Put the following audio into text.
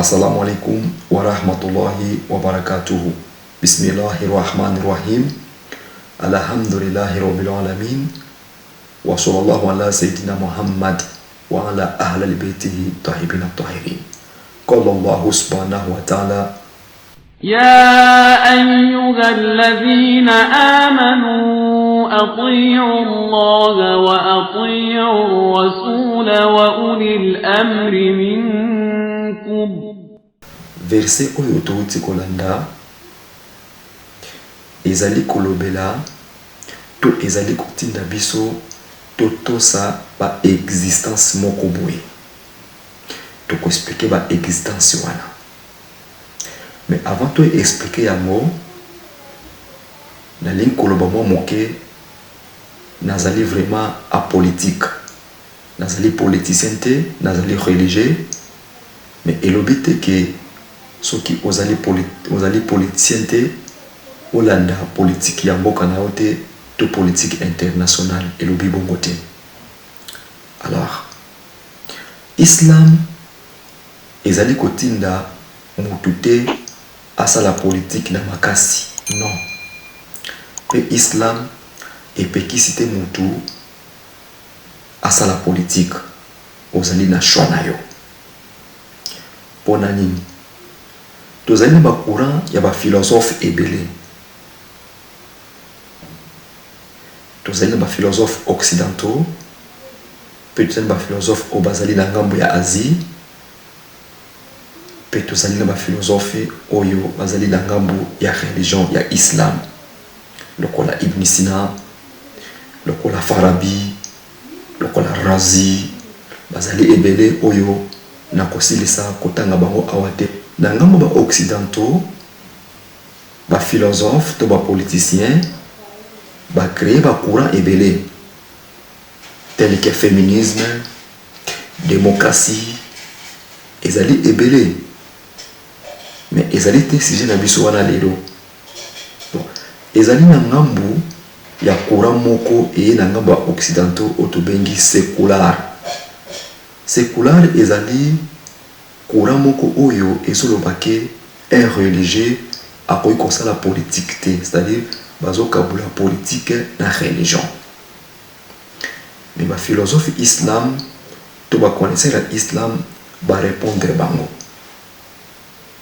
Assalamu alaikum wa rahmatullahi wa barakatuhu. Bismillahi rahmani rahim. Alhamdulillahi rabbil alamin. Wa sallallahu ala sayyidina Muhammad wa ala ahli baitihi tayyibin tahirin. Qala Allahu subhanahu wa ta'ala: يا أيها الذين آمنوا أطيعوا الله وأطيعوا الرسول وأولي الأمر منكم. Verset oyo touti kolanda ezali kolobela to ezali kotinda biso totosa ba existence moko boye. Tokoexpliquer ba existence wana, mais avant to expliquer yango, nalingi koloba mwa moke. Nazali vraiment apolitique, nazali politicien te, nazali religieux, mais elobi te ke soki ozali politicien te, olanda politike ya mboka na yo te to politique internationale. Elobi bongo te. Alors, islam ezali kotinda motu te asala politike na makasi, non. Mpe islam epekisi te motu asala politike. Ozali na choix na yo. Mpo na nini? Tozali na bacourant ya baphilosophe ebele. Tozali na baphilosophe occidentaux, mpe tozali na baphilosophe oyo bazali na ngambo ya Asie, mpe tozali na baphilosophe oyo bazali na ngambo ya religion ya islam, lokola Ibn Sina, lokola Farabi, lokola Razi. Bazali ebele oyo nakosilisa kotanga bango awa te. Na ngambo baoccidentaux, baphilosophe to bapoliticien bacréer bacourant ebele tel que féminisme, démocratie, ezali ebele, mais ezali te sujet na biso wana lelo. Bon, ezali na ngambu ya courant moko eye na ngambo ya occidentaux oyo tobengi sécular. Sécular ezali courant moko oyo ezoloba ke un religieux akoki kosala politique te, c'est-à-dire bazokabula politique na religion. Mais baphilosophe islam to baconnaisseur ya islam barépondre bango.